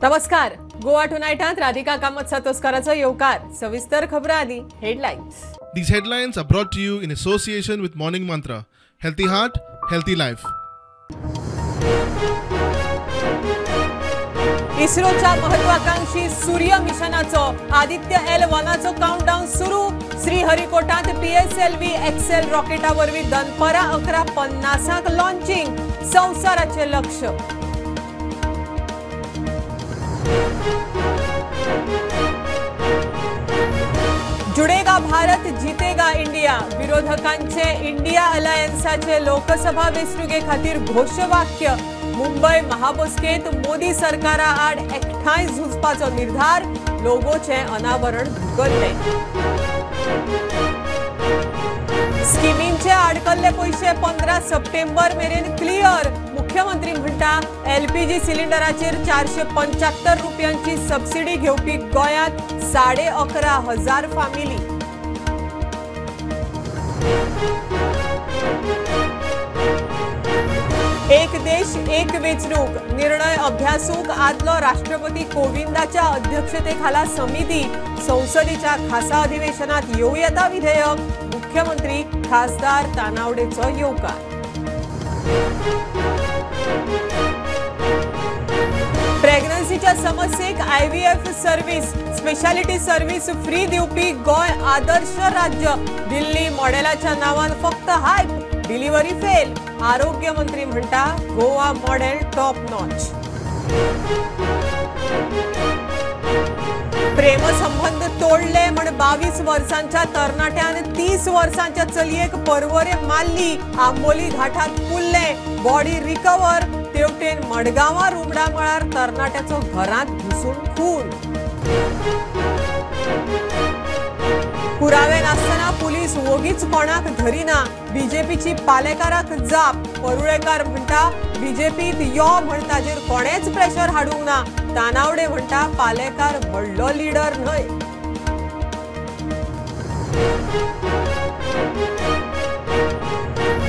नमस्कार, गोवा टुनायटांत राधिका कामत सातोस्काराचो येवकार. सविस्तर खबरां आदी headlines. These headlines are brought to you in association with Morning Mantra. Healthy heart, healthy life. इस्रोच्या महत्वाकांक्षी सूर्य मिशनाचो आदित्य एल वनाचो काउंटडाऊन सुरू. श्रीहरिकोटांत PSLV XL रॉकेटा वरवीं दनपरां 11:50 लॉन्चिंग. संवसाराचें लक्ष. जुडेगा भारत जितेगा इंडिया. विरोधकांचे इंडिया अलायन्साचे लोकसभा वेंचणुके खातीर घोशवाक्य. मुंबय महाबसकेंत मोदी सरकारा आड एकठांय झुजपाचो निर्धार. लोगोचें अनावरण धुकल्लें. स्किमींचे आडकल्ले पयशे 15 सप्टेंबर मेरेन क्लियर. मुख्यमंत्री म्हणटा एलपीजी सिलिंडराचेर 475 रुपयांची सबसिडी घेवपी गोंयांत 11,500 फामिली. एक देश एक वेंचणूक निर्णय अभ्यासूक आदलो राष्ट्रपती कोविंदाच्या अध्यक्षतेखाला समिती. संसदेच्या खासा अधिवेशनात येवं येता विधेयक. मुख्यमंत्री खासदार तानावडेचो येवकार. प्रेग्नन्सीच्या समस्येक IVF service, speciality service free दिवपी गोंय आदर्श राज्य. दिल्ली मॉडेलाच्या नावान फक्त हायप, डिलिव्हरी फेल. आरोग्य मंत्री म्हणटा गोवा मॉडेल टॉप नॉच. प्रेमसंबंध तोडले म्हण 22 वर्सांच्या तरणाट्यान 30 वर्सांच्या चलयेक परवरे मारली. आंबोली घाटात पुरले, बॉडी रिकवर. तेवटेन मडगांवां रुमडा मळार तरणाट्याचो घरांत घुसून खून. पुरावे नासतना पुलीस वोगीच कोणाक धरिना. बीजेपीची पालेकाराक जाप. परुळेकार म्हणटा बीजेपीत यो म्हण ताजेर कोणेच प्रेशर हाडूंक ना. तानावडे म्हणटा पालेकार व्हडलो लिडर न्हय.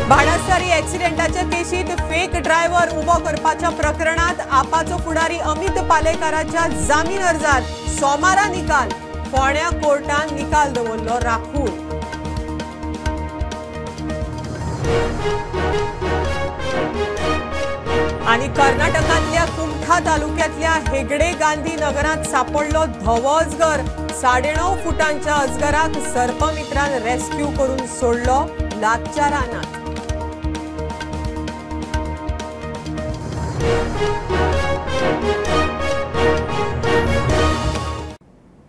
भाडास्तारी एक्सिडेंटाच्या केशीत फेक ड्रायव्हर उबो करपाच्या प्रकरणात आपाचो फुडारी अमित पालेकाराच्या जामीन अर्जार सोमारा निकाल. फोंड्या कोर्टान निकाल दवरलो राखून. आनी कर्नाटकांतल्या कुमठा तालुक्यातल्या हेगडे गांधी नगरांत सापडलो धवो अजगर. 9.5 फुटांच्या अजगराक सर्पमित्रान रेस्क्यू करून सोडलो लागच्या रानात.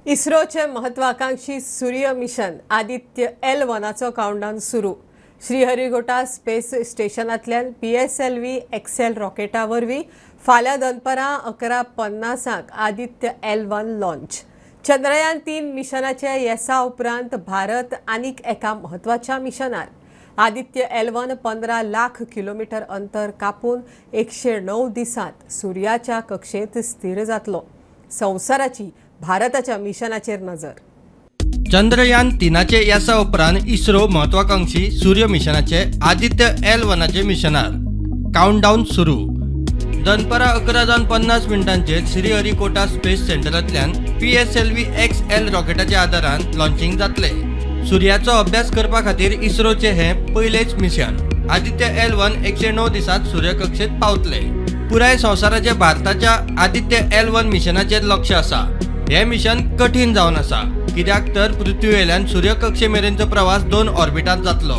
इस्रोचे महत्वाकांक्षी सूर्य मिशन आदित्य एल वनाचो काउंटडाऊन सुरू. श्रीहरिकोटा स्पेस स्टेशनांतल्यान PSLV XL रॉकेटा वरवीं फाल्यां दनपरां 11:50 Aditya L one launch. Chandrayaan 3 मिशनाच्या येसा उपरांत भारत आनीक एका म्हत्वाच्या मिशनार. Aditya L one 15 lakh kilometre अंतर कापून 109 दिसांत सूर्याच्या कक्षेंत स्थिर जातलो. संवसाराची भारताच्या मिशनाचेर नजर. चंद्रयान 3चे येसा उपरांत इस्रो महत्वाकांक्षी सूर्य मिशनाचे आदित्य एल वनाचे मिशनार काउंटडाऊन सुरू. दनपरां 11:50 श्रीहरिकोटा स्पेस सेंटरांतल्यान PSLV XL रॉकेटाच्या आदारान लॉन्चिंग जातले. सूर्याचो अभ्यास करपा खातीर इस्रोचे हें पयलेच मिशन. आदित्य एल वन 109 दिसांत सूर्यकक्षेत पावतले. पुराय संवसाराचे भारताच्या आदित्य एल वन मिशनाचेर लक्ष आसा. हें मिशन कठीण जावन आसा, कित्याक तर पृथ्वीवेल्यान सूर्यकक्षे मेरेनचो प्रवास 2 ऑर्बिटांत जातलो.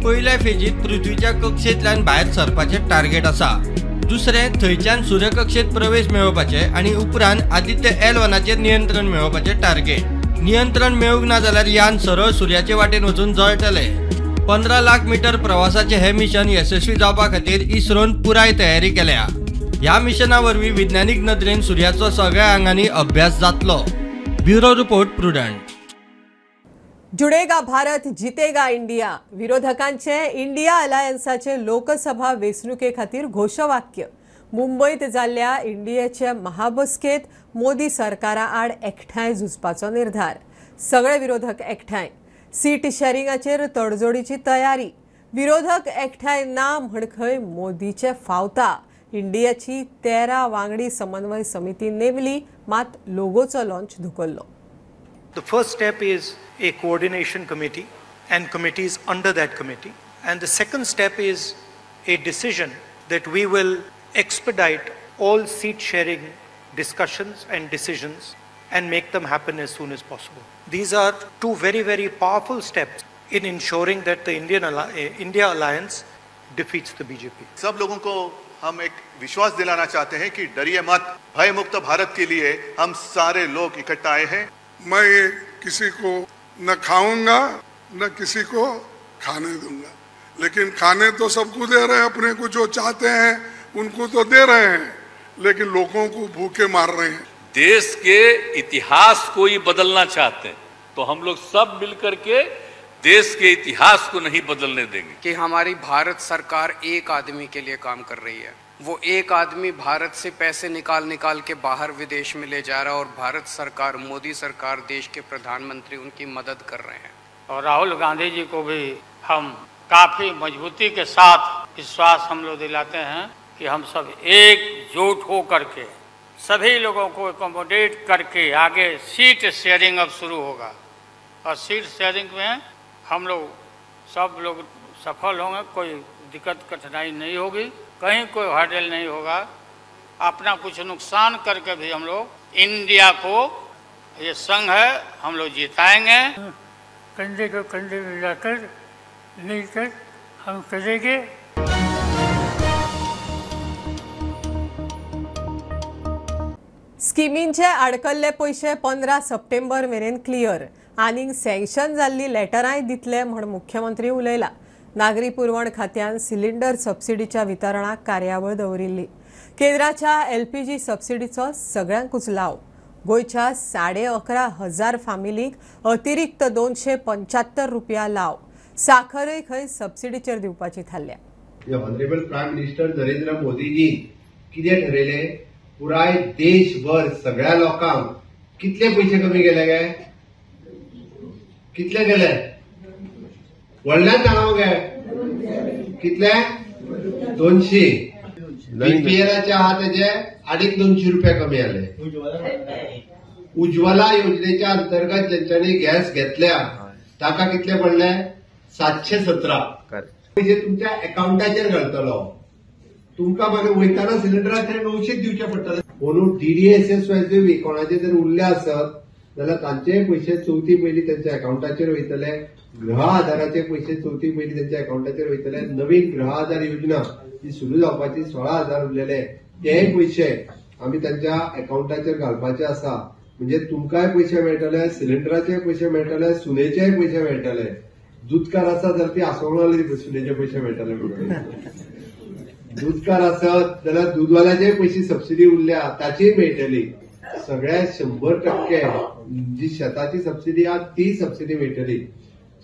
पयल्या फेजीत पृथ्वीच्या कक्षेंतल्यान भायर सरपाचें टार्गेट आसा. दुसरें, थंयच्यान सूर्यकक्षेत प्रवेश मेळोवपाचें आनी उपरांत आदित्य एल वनाचेर नियंत्रण मेळोवपाचें टार्गेट. नियंत्रण मेळूंक ना जाल्यार यान सरळ सूर्याचे वाटेन वचून जळटलें. 15 लाख मिटर प्रवासाचें हें मिशन यशस्वी जावपा खातीर इस्रोन पुराय तयारी केल्या. ह्या मिशना वरवीं विज्ञानीक नदरेन सूर्याचो सगळ्या आंगांनी अभ्यास जातलो. Bureau report, Prudent. जुडेगा भारत जितेगा इंडिया. विरोधकांचे इंडिया अलायन्साचे लोकसभा वेंचणुके खातीर घोशवाक्य. मुंबयत जाल्ल्या इंडियाच्या महाबसकेंत मोदी सरकारा आड एकठांय झुजपाचो निर्धार. सगळे विरोधक एकठांय. सीट शेरिंगाचेर तडजोडीची तयारी. विरोधक एकठांय ना म्हण खंय मोदीचे फावता. इंडियाची 13 वांगडी समन्वय समिती नेमली, मात लोगोचो लॉन्च धुकल्लो. The first step is a coordination committee and committees under that committee. And the second step is a decision that we will expedite all seat sharing discussions and decisions and make them happen as soon as possible. These are two very, very powerful steps in ensuring that the India Alliance defeats the BJP. सब लोगों को हम एक विश्वास दिलाना चाहते हैं कि डरिए मत, भय मुक्त भारत के लिए हम सारे लोग इकट्ठा आए हैं. मैं किसी को न खाऊंगा न किसी को खाने दूंगा, लेकिन खाने तो सबको दे रहे हैं, अपने को जो चाहते हैं उनको तो दे रहे हैं, लेकिन लोगों को भूखे मार रहे हैं. देश के इतिहास को ही बदलना चाहते हैं, तो हम लोग सब मिलकर के देश के इतिहास को नहीं बदलने देंगे. कि हमारी भारत सरकार एक आदमी के लिए काम कर रही है, वो एक आदमी भारत से पैसे निकाल निकाल के बाहर विदेश में ले जा रहा है और भारत सरकार, मोदी सरकार, देश के प्रधानमंत्री उनकी मदद कर रहे हैं. और राहुल गांधी जी को भी हम काफ़ी मजबूती के साथ विश्वास हम लोग दिलाते हैं कि हम सब एकजुट हो करके सभी लोगों को एकोमोडेट करके आगे सीट शेयरिंग अब शुरू होगा और सीट शेयरिंग में हम लोग सब लोग सफल होंगे, कोई दिक्कत कठिनाई नहीं होगी, कहीं कोई हर्डल नहीं होगा. अपना कुछ नुकसान करके भी हम लोग इंडिया को, ये संघ है, हम लोग जिताएंगे. कंधे को कंधे मिलाकर मिलकर हम करेंगे. स्किमींचे आडकल्ले पयशे 15 सप्टेंबर मेरेन क्लियर, आनीक सँक्शन जाल्ली लेटरांय दितले म्हण मुख्यमंत्री उलयला. नागरी पुरवण खात्यान सिलिंडर सबसिडीच्या वितरणाक कार्यावळ दवरिल्ली. केंद्राच्या एलपीजी सबसिडीचो सगळ्यांकूच लाव. गोंयच्या 11,500 फामिलींक अतिरिक्त 275 रुपया लाव. साखरय खंय सबसिडीचेर दिवपाची थारल्या. ऑनरेबल प्रायम मिनिस्टर नरेंद्र मोदीजी कितें ठरयलें, पुराय देशभर सगळ्या लोकांक कितले पयशे कमी केले गे, कितले केले, व्हडल्यान सांगा मगे, कितले, 200. बीपीएलाचे आहा तेजे 250 रुपया कमी आले. उज्ज्वला योजनेच्या अंतर्गत ज्यांच्यानी गॅस घेतल्या ताका कितले पडले, 717. पयशे तुमच्या अकाउंटाचेर घालतलो, तुमकां मागीर वयताना सिलिंडराचेर 900 दिवचे पडटले. म्हणून डीडीएसएस कोणाचे जर उरले आसत जाल्यार तांचेय पयशे चवथी पयलीं तांच्या अकाउंटाचेर वयतले. गृह आधाराचे पयशे चवथी पयलीं तांच्या अकाउंटाचेर वयतले. नवीन गृह आधार योजना जी सुरू जावपाची 16,000 उरलेले तेय पयशे आमी तांच्या अकाउंटाचेर घालपाचे आसा. म्हणजे तुमकांय पयशे मेळटले, सिलिंडराचे पयशे मेळटले, सुनेचेय पयशे मेळटले. दुदकार आसा जाल्यार ती आसोंक लागली सुनेचे पयशे मेळटले म्हणून. दूधकार आसत जाल्यार दूधवाल्याचे पयशे सबसिडी उरल्या ताचीय मेळटली. सगळ्या 100% जी शेताची सबसिडी आहा ती सबसिडी मेळटली.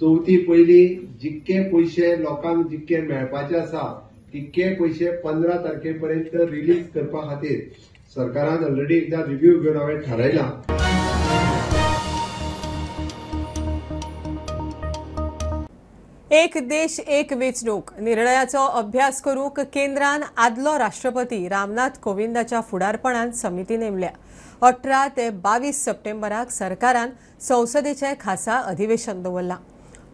चवथी पयली जितके पयशे लोकांक जितके मेळपाचे आसा तितके पयशे 15 तारखे पर्यंत रिलीज करपा खातीर सरकारान ऑलरेडी एकदा रिव्यू घेवन हांवें थारायलां. एक देश एक वेंचणूक निर्णयाचो अभ्यास करूंक केंद्रान आदलो राष्ट्रपती रामनाथ कोविंदाच्या फुडारपणान समिती नेमल्या. 18 ते 22 सप्टेंबराक सरकारान संसदेचें खासा अधिवेशन दवरलां.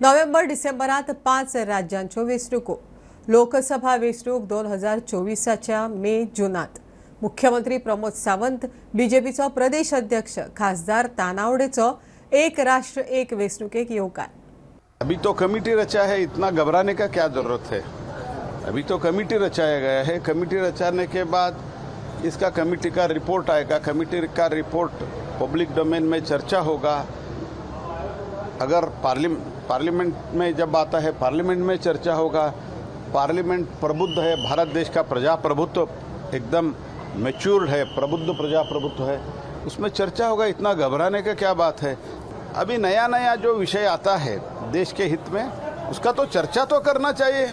नोव्हेंबर डिसेंबरांत 5 राज्यांच्यो वेंचणुको. लोकसभा वेंचणूक 2024च्या मे जूनात. मुख्यमंत्री प्रमोद सावंत, बीजेपीचो प्रदेश अध्यक्ष खासदार तानावडेचो एक राष्ट्र एक वेंचणुकेक येवकार. अभी तो कमेटी रचा है, इतना घबराने का क्या जरूरत है. अभी तो कमेटी रचाया गया है, कमेटी रचाने के बाद इसका कमेटी का रिपोर्ट आएगा, कमेटी का रिपोर्ट पब्लिक डोमेन में चर्चा होगा. अगर पार्लियामेंट में जब आता है पार्लियामेंट में चर्चा होगा. पार्लियामेंट प्रबुद्ध है, भारत देश का प्रजाप्रभुत्व एकदम मैच्योर्ड है, प्रबुद्ध प्रजाप्रभुत्व है, उसमें चर्चा होगा. इतना घबराने का क्या बात है. अभी नया नया जो विषय आता है देश के हित में उसका तो चर्चा तो करना चाहिए.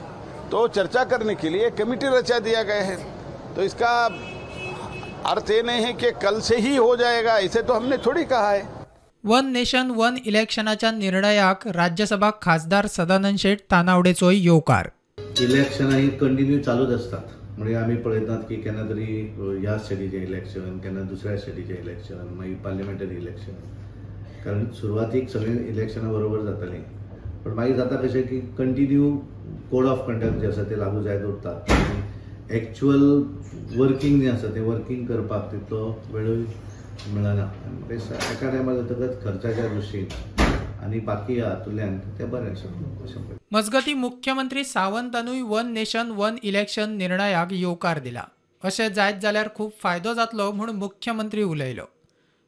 तो चर्चा करने के लिए कमेटी रचा दिया गया है. तो इसका अर्थ ये नहीं है कि कल से ही हो जाएगा, इसे तो हमने थोड़ी कहा है. वन नेशन वन इलेक्शनाच्या निर्णयाक राज्यसभा खासदार सदानंद शेट तानावडेचोय येवकार. इलेक्शनां ही कंटिन्यू चालूच आसतात, म्हणजे आमी पळयतात की केन्ना तरी ह्या स्टेटीचें इलेक्शन, केन्ना दुसऱ्या स्टेटीचें इलेक्शन, मागीर पार्लिमेंटरी इलेक्शन, कारण सुरवातीक सगळीं इलेक्शनां बरोबर जातालीं, पण मागीर जाता कशें की कंटिन्यू कोड ऑफ कंडक्ट जे आसा ते लागू जायत उरता आनी एक्चुअल वर्कींग जें आसा तें वर्कींग करपाक तितलो वेळूय मेळना. आनी एका टायमार जातकच खर्चाच्या दृश्टीन आनी बाकी हातूंतल्यान तें बरें आसा अशें. मजगती मुख्यमंत्री सावंतानूय वन नेशन वन इलेक्शन निर्णयाक येवकार दिला. अशें जायत जाल्यार खूब फायदो जातलो म्हूण मुख्यमंत्री उलयलो.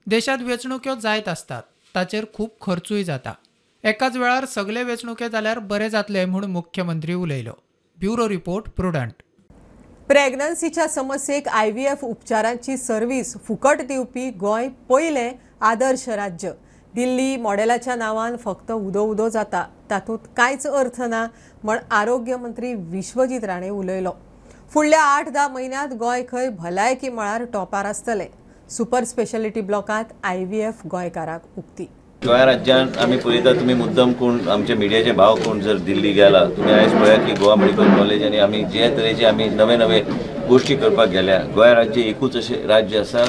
देशांत वेंचणुक्यो जायत आसतात, ताचेर खूब खर्चूय जाता. एकाच वेळार सगळे वेंचणुके जाल्यार बरें जातलें म्हूण मुख्यमंत्री उलयलो. Bureau report, Prudent. प्रेग्नन्सीच्या समस्येक IVF उपचारांची सर्वीस फुकट दिवपी गोंय पयलें आदर्श राज्य. दिल्ली मॉडेलाच्या नांवान फक्त उदो उदो जाता, तातूंत कांयच अर्थ ना म्हण आरोग्य मंत्री विश्वजीत राणे उलयलो. फुडल्या 8-10 म्हयन्यांत गोंय खंय भलायकी मळार टॉपार आसतलें. सुपर स्पेशालिटी ब्लॉकांत IVF गोंयकाराक उक्ती. गोंय राज्यांत आमी पळयता, तुमी मुद्दम कोण आमच्या मिडियाचे भाव कोण जर दिल्ली गेला, तुमी आयज पळया की गोवा मेडिकल कॉलेज आनी आमी जे तरेचे आमी नवे नवे गोश्टी करपाक गेल्या. गोंय राज्य एकूच अशें राज्य आसा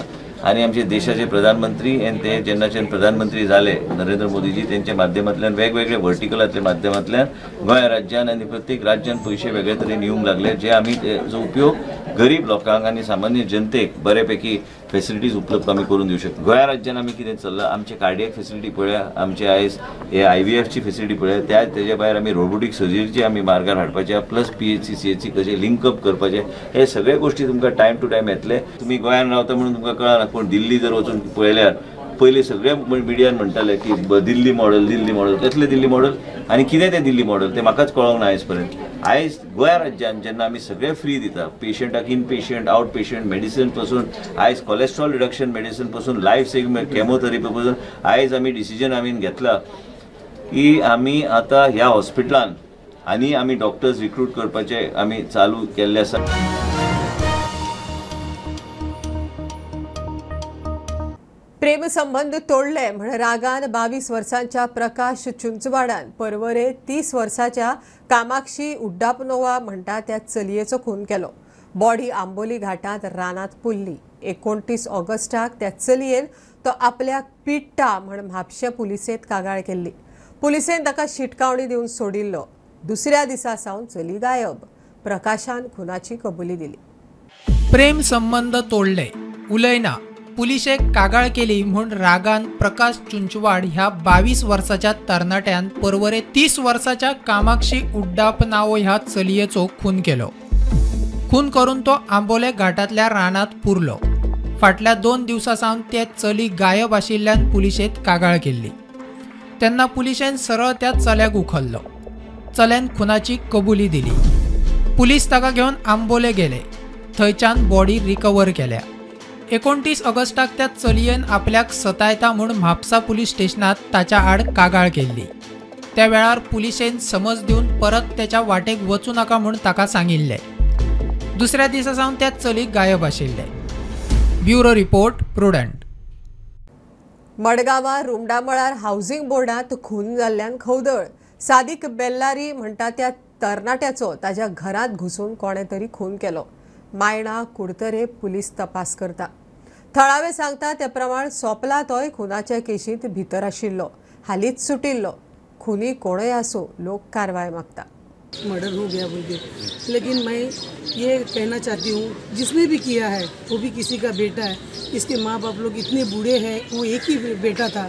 आनी आमचे देशाचे प्रधानमंत्री आनी ते जेन्नाच्यान प्रधानमंत्री जाले नरेंद्र मोदीजी, तेंच्या माध्यमांतल्यान वेगवेगळे वर्टिकलांतल्या माध्यमांतल्यान गोंय राज्यान आनी प्रत्येक राज्यान पयशे वेगळे तरेन येवंक लागले, जे आमी तेजो उपयोग गरीब लोकांक आनी सामान्य जनतेक बऱ्यापैकी फेसिलिटीज उपलब्ध आमी करून दिवं शकता. गोंय राज्यान आमी कितें चल्लां, आमचे कार्डियक फेसिलिटी पळया, आमचे आयज हे IVFची फेसिलिटी पळया, त्या तेज्या भायर आमी रोबोटीक सर्जरीची आमी मार्गार हाडपाचे, प्लस PHC CHC कशें लिंकअप करपाचें, हे सगळे गोश्टी तुमकां टायम टू टायम येतले. तुमी गोंयान रावता म्हणून तुमकां कळना, पूण दिल्ली जर वचून पळयल्यार पयलीं सगळे मिडियान म्हणटाले की दिल्ली मॉडल, दिल्ली मॉडल, कसलें दिल्ली मॉडल आनी कितें तें दिल्ली मॉडल तें म्हाकाच कळोंक ना आयज पर्यंत. आयज गोंय राज्यान जेन्ना आमी सगळें फ्री दिता, पेशंटाक in patient, out patient medicine पासून, आयज कॉलेस्ट्रॉल रिडक्शन मेडिसन पासून, लायफ सेविंग केमोथेरपी पासून, आयज आमी डिसिजन आमी घेतला की आमी आतां ह्या हॉस्पिटलान आनी आमी डॉक्टर्स रिक्रूट करपाचे आमी चालू केल्ले आसा. प्रेमसंबंध तोडले म्हण रागान 22 वर्सांच्या प्रकाश चुंचवाडान परवरे 30 वर्साच्या कामाक्षी उड्डापनोवा म्हणटा त्या चलयेचो खून केलो. बॉडी आंबोली घाटांत रानांत पुरली. 29 ऑगस्टाक त्या चलयेन तो आपल्याक पिडटा म्हण म्हापशें पुलिसेंत कागाळ केल्ली. पुलिसेन ताका शिटकावणी दिवन सोडिल्लो. दुसऱ्या दिसा सावन चली गायब. प्रकाशान खुनाची कबुली दिली. प्रेम संबंध तोडले, उलयना, पुलिशेक कागाळ केली म्हूण रागान प्रकाश चुंचवाड ह्या 22 वर्साच्या तरणाट्यान परवरे 30 वर्साच्या कामाक्षी उड्डापनावो ह्या चलयेचो खून केलो. खून करून तो आंबोले घाटांतल्या रानांत पुरलो. फाटल्या 2 दिवसां सावन ते चली गायब आशिल्ल्यान पुलिशेंत कागाळ केल्ली. तेन्ना पुलिशेन सरळ त्या चल्याक उखल्लो. चल्यान खुनाची कबुली दिली. पुलीस ताका घेवन आंबोले गेले. थंयच्यान बॉडी रिकवर केल्या. 29 ऑगस्टाक त्या चलयेन आपल्याक सतायता म्हूण म्हापसा पुलीस स्टेशनांत ताच्या आड कागाळ केल्ली. त्या वेळार पुलिशेन समज दिवन परत त्याच्या वाटेक वचूं नाका म्हूण ताका सांगिल्लें. दुसऱ्या दिसा सावन त्या चलीक गायब आशिल्लें. Bureau report, Prudent. मडगांवां रुमडामळार हावसिंग बोर्डांत खून जाल्ल्यान खवदळ. सादिक बेल्लारी म्हणटा त्या तरणाट्याचो ताज्या घरांत घुसून कोणें तरी खून केलो. मायणा कुडतरे पुलीस तपास करता. थळावे सांगता ते प्रमाण सोपला तोय खुनाच्या केशींत भितर आशिल्लो. हालींच सुटिल्लो. खुनी कोणय आसूं, लोक कारवाय मागता. मर्डर हो गया बोल के, लेकिन मैं ये कहना चाहती हूँ जिसने भी किया है वो भी किसी का बेटा है. इसके माँ बाप लोग इतने बूढ़े हैं, वो एक ही बेटा था.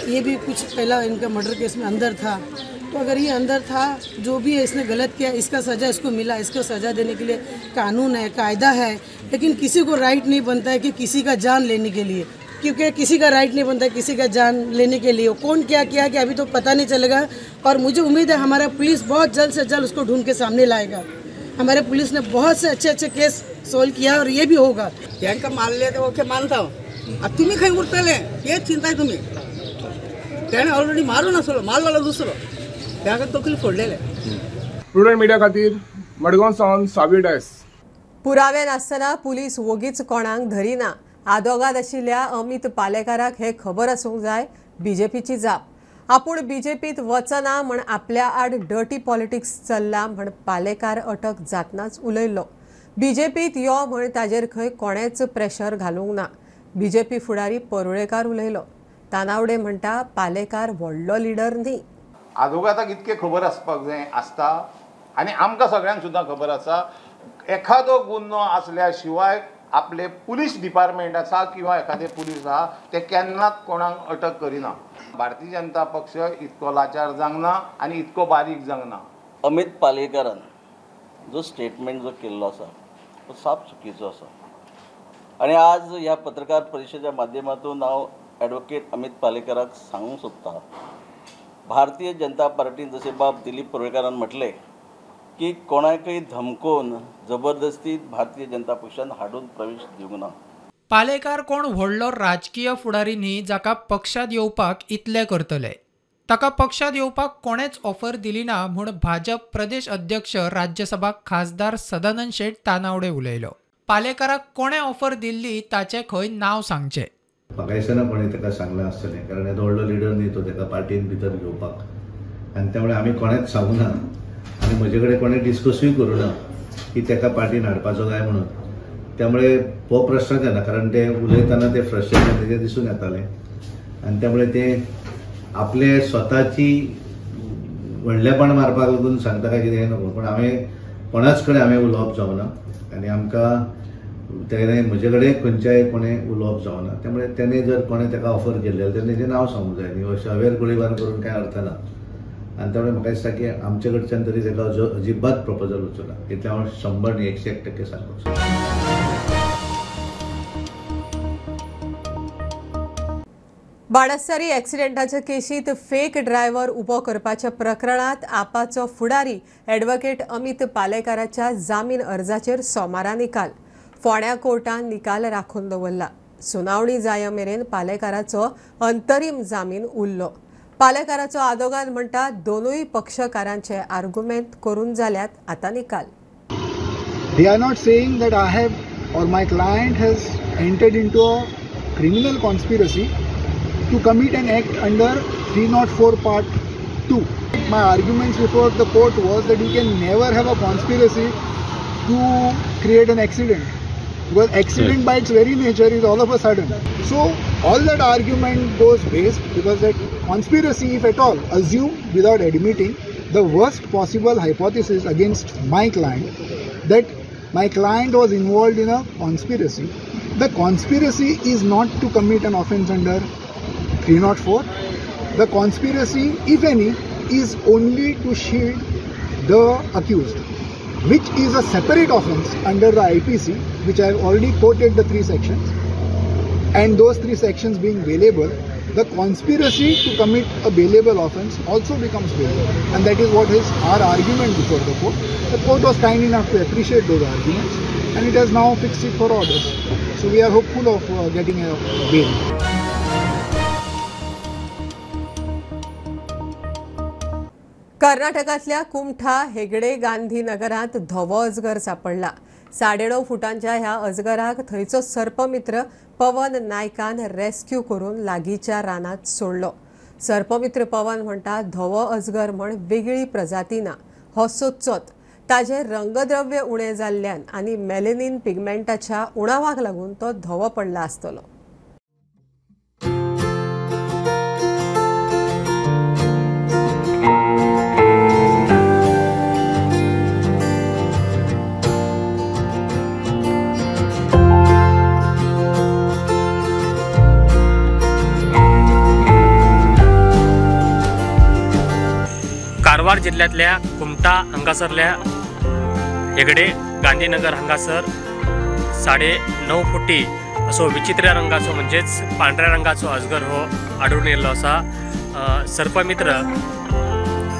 ये भी कुछ पहला इनका मर्डर केस में अंदर था, तो अगर ये अंदर था, जो भी है इसने गलत किया, इसका सज़ा इसको मिला. इसको सज़ा देने के लिए कानून है, कायदा है, लेकिन किसी को राइट नहीं बनता है कि किसी का जान लेने के लिए, क्योंकि किसी का राइट नहीं बनता किसी का जान लेने के लिए. कौन क्या किया कि अभी तो पता नहीं चलेगा. और मुझे उम्मीद है हमारा पुलिस बहुत जल्द से जल्द उसको ढूंढ के सामने लाएगा. हमारे पुलिस ने बहुत से अच्छे अच्छे केस सॉल्व किया और ये भी होगा. तांकां मारले ते ओके मानता हांव, तुमी खंय उरतले हेच चिंताय तुमी. तेणें ऑलरेडी मारूं नासलो, मारलेलो दुसरो, ताका तकली फोडलेले. प्रुडंट मिडिया खातीर मडगांव सावन सावी डायस. पुरावे नासतना पुलीस वोगीच कोणाक धरिना. आदोगाद आशिल्ल्या अमित पालेकाराक हे खबर आसूंक जाय. बीजेपीची जाप. आपूण बीजेपीत वचना म्हण आपल्या आड डर्टी पॉलिटिक्स चल्ला म्हण पालेकार अटक जातनाच उलयल्लो. बीजेपीत यो म्हण ताजेर खंय कोणेच प्रेशर घालूंक ना. बीजेपी फुडारी परुळेकार उलयलो. तानावडे म्हणटा पालेकार व्हडलो लिडर न्ही. आदवोगादाक इतकें खबर आसपाक जाय आसता आनी आमकां सगळ्यांक सुद्दां खबर आसा, एखादो गुन्नो आसल्या शिवाय आपले पुलीस डिपार्टमेंट आसा किंवा एखादे पुलीस आहा ते केन्नाच कोणाक अटक करिना. भारतीय जनता पक्ष इतको लाचार जावंक ना आनी इतको बारीक जावंक ना. अमित पालेकारान जो स्टेटमेंट जो केल्लो आसा तो साप चुकीचो आसा आनी आज ह्या पत्रकार परिशदेच्या माध्यमातून हांव एडवोकेट अमित पालेकाराक सांगूंक सोदता, भारतीय जनता पार्टीन जशें बाब दिलीप परुळेकारान म्हटलें की कोणाकय धमकोवन जबरदस्ती भारतीय जनता पक्षान हाडून प्रवेश दिवंक ना. पालेकार कोण व्हडलो राजकीय फुडारी न्ही जाका पक्षांत येवपाक इतले करतले. ताका पक्षांत येवपाक कोणेच ऑफर दिली ना म्हूण भाजप प्रदेश अध्यक्ष राज्यसभा खासदार सदानंद शेट तानावडे उलयलो. पालेकाराक कोणे ऑफर दिल्ली ताचें खंय नांव सांगचें. म्हाका दिसना कोणें ताका सांगलां आसतलें, कारण येदो व्हडलो लिडर न्ही तो ताका पार्टीन भितर घेवपाक, आनी त्यामुळे आमी कोणेच सांगूना आनी म्हजे कडेन कोणें डिस्कसूय करूं ना की ताका पार्टीन हाडपाचो काय म्हणून. त्यामुळे हो प्रश्नच येना, कारण ते उलयतना ते फ्रस्ट्रेशन तेजें दिसून येतालें आनी त्यामुळे ते आपले स्वताची व्हडलेपण मारपाक लागून सांगता काय कितें हें नको, पूण हांवें कोणाच कडेन हांवें उलोवप जावना आनी आमकां तेणें म्हजे कडेन खंयच्याय कोणें उलोवप जावना. त्यामुळे तेणें जर कोणें ताका ऑफर केल्लें जाल्यार तेजें नांव सांगूंक जाय न्ही, अशें अवेर गोळीबार करून कांय अर्थ ना. आनी त्यामुळे म्हाका दिसता की आमचे कडच्यान तरी ताका अजिबात प्रपोजल वचूं ना, इतलें हांव 100 न्ही 101% सांगपाक सोदतां. बाणस्तारी ॲक्सिडेंटाच्या केशीत फेक ड्रायव्हर उबो करपाच्या प्रकरणात आपाचो फुडारी ॲडव्होकेट अमित पालेकाराच्या जामीन अर्जाचेर सोमारा निकाल. फोंड्या कोर्टान निकाल राखून दवरला. सुनावणी जाय मेरेन पालेकाराचो अंतरीम जामीन उरलो. पालेकाराचो आदोगाद म्हणटा दोनूय पक्षकारांचे आर्गुमेंट करून जाल्यात, आतां निकाल. They are not saying that I have or my client has entered into a criminal conspiracy to commit an act under 304 part 2. My arguments before the court was that you can never have a conspiracy to create an accident, because accident by its very nature is all of a sudden. So all that argument goes waste, because that conspiracy, if at all, assume without admitting the worst possible hypothesis against my client, that my client was involved in a conspiracy. The conspiracy is not to commit an offence under 304. The conspiracy, if any, is only to shield the accused, which is a separate offence under the IPC, which I have already quoted the three sections, and those three sections being bailable, the conspiracy to commit a bailable offence also becomes bailable, and that is what is our argument before the court. The court was kind enough to appreciate those arguments, and it has now fixed it for orders. So we are hopeful of getting a bail. कर्नाटकांतल्या कुमठा हेगडे गांधी नगरांत धवो अजगर सापडला. 9.5 फुटांच्या ह्या अजगराक थंयचो सर्पमित्र पवन नायकान rescue करून लागींच्या रानांत सोडलो. सर्पमित्र पवन म्हणटा धवो अजगर म्हण वेगळी प्रजाती ना, हो सोदचोत. ताजें रंगद्रव्य उणें जाल्ल्यान आनी मेलेनिन पिगमेंटाच्या उणावाक लागून तो धवो पडला आसतलो. कारवार जिल्ह्यांतल्या कुमठा हांगासरल्या हेगडे गांधीनगर हांगासर 9.5 फुटी असो विचित्र रंगाचो म्हणजेच पांढऱ्या रंगाचो अजगर हो आढळून येयल्लो आसा. सर्पमित्र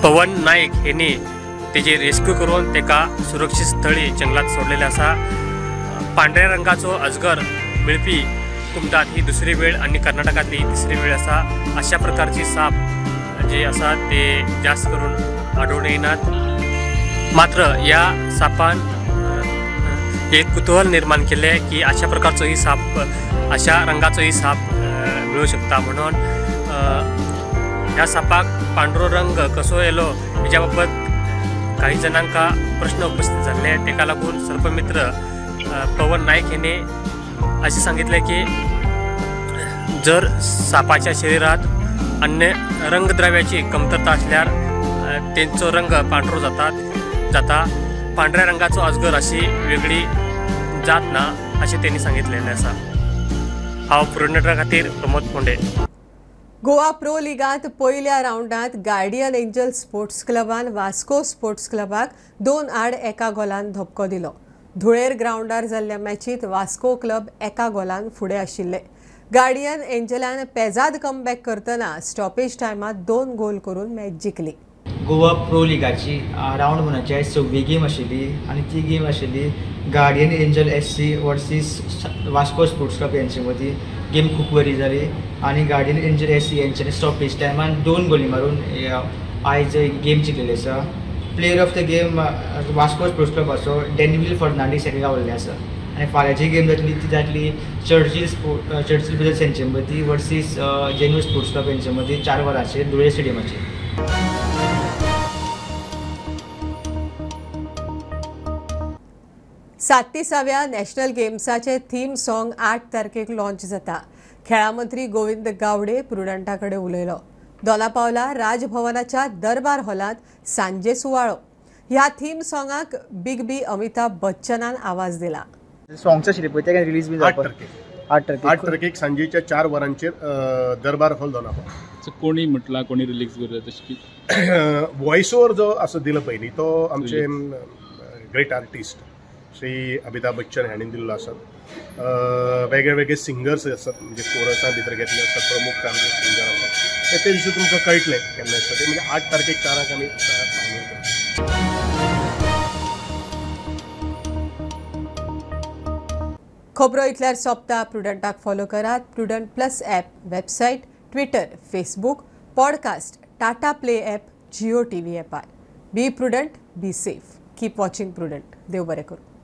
पवन नाईक यांनी तेजी रेस्क्यू करून तेका सुरक्षीत स्थळी जंगलात सोडलेले आसा. पांढऱ्या रंगाचो अजगर मेळपी कुमठात ही दुसरी वेळ आनी कर्नाटकांतली ही तिसरी वेळ आसा. अशा प्रकारची साप जे आसा ते जास्त करून आढळून येनात. मात्र या सापान एक कुतूहल निर्माण केलें की अशा प्रकारचोही साप, अशा रंगाचोही साप मेळूं शकता म्हणून ह्या सापाक पांढरो रंग कसो येयलो हेच्या बाबत काही जणांका प्रश्न उपस्थित जाल्ले. ताका लागून सर्पमित्र पवन नायक हेणे अशें सांगितलें की जर सापाच्या शरीरात अन्य रंगद्रव्याची कमतरता असल्यार तेंचो रंग पांढरो जाता. पांढऱ्या रंगाचो अजगर अशी वेगळी जात ना अशें तेणी सांगितलेलें आसा. हांव प्रुडंटा खातीर प्रमोद फोंडे. गोवा प्रो लिगांत पयल्या रावंडांत गार्डियन एंजल स्पोर्ट्स क्लबान वास्को स्पोर्ट्स क्लबाक 2-1 गोलान धपको दिलो. धुळेर ग्रावंडार जाल्ल्या मॅचीत वास्को क्लब 1 गोलान फुडें आशिल्ले. गार्डियन एंजलान पेजाद कमबॅक करतना स्टॉपेज टायमात 2 गोल करून मॅच जिखली. गोवा प्रो लिगाची रावंड वनाची आयज 6वी गेम आशिल्ली आनी ती गेम आशिल्ली Guardian Angel SC versus Vasco sports club यांचे मदीं. गेम खूब बरी जाली आनी गार्डियन एंजल SC यांच्यानी स्टॉपेज टायमान 2 गोली मारून आयज गेम जिखलेली आसा. Player of the game Vasco sports क्लबाचो डॅनविल Fernandes हाका गावल्ले आसा. आनी फाल्यांची गेम जातली ती जातली चर्चिल ब्रदर्स यांचे मदीं वर्सीस जेन्यू स्पोर्ट्स क्लब यांचे मदीं 4 वरांचेर धुळे स्टेडियमाचेर. सात्तीसाव्या नॅशनल गेम्साचे थीम सॉंग 8 तारखेक लॉन्च जाता. खेळा मंत्री गोविंद गावडे प्रुडंटा कडेन उलयलो. दोनापावला राजभवनाच्या दरबार हॉलांत सांजे सुवाळो. ह्या थीम सॉंगाक बिग बी अमिताभ बच्चनान आवाज दिला. सॉंगचा आशिल्ले पळय ते रिलीज बी जावपाक 8 तारखेक सांजेच्या 4 वरांचेर दरबार हॉल दोनापावला. कोणी म्हटला कोणी रिलीज करता तशी वॉयस ओवर जो असो दिला पयलीं तो आमचे ग्रेट आर्टिस्ट श्री अमिताभ बच्चन हांणी दिल्लो आसा. वेगळे वेगळे सिंगर्स आसात म्हणजे कोरसां भितर घेतले आसात, प्रमुख आमचे सिंगर आसात ते दिसा तुमकां कळटलें केन्ना आसता ते. म्हणजे 8 तारखेक 4 आमी फायनल करता. खबरो इतल्यार सोंपता. प्रुडंटाक फॉलो करात Prudent plus app, website, Twitter, Facebook, podcast, Tata play app, Jio TV ॲपार. Be prudent, be safe, keep watching Prudent. देव बरें करूं.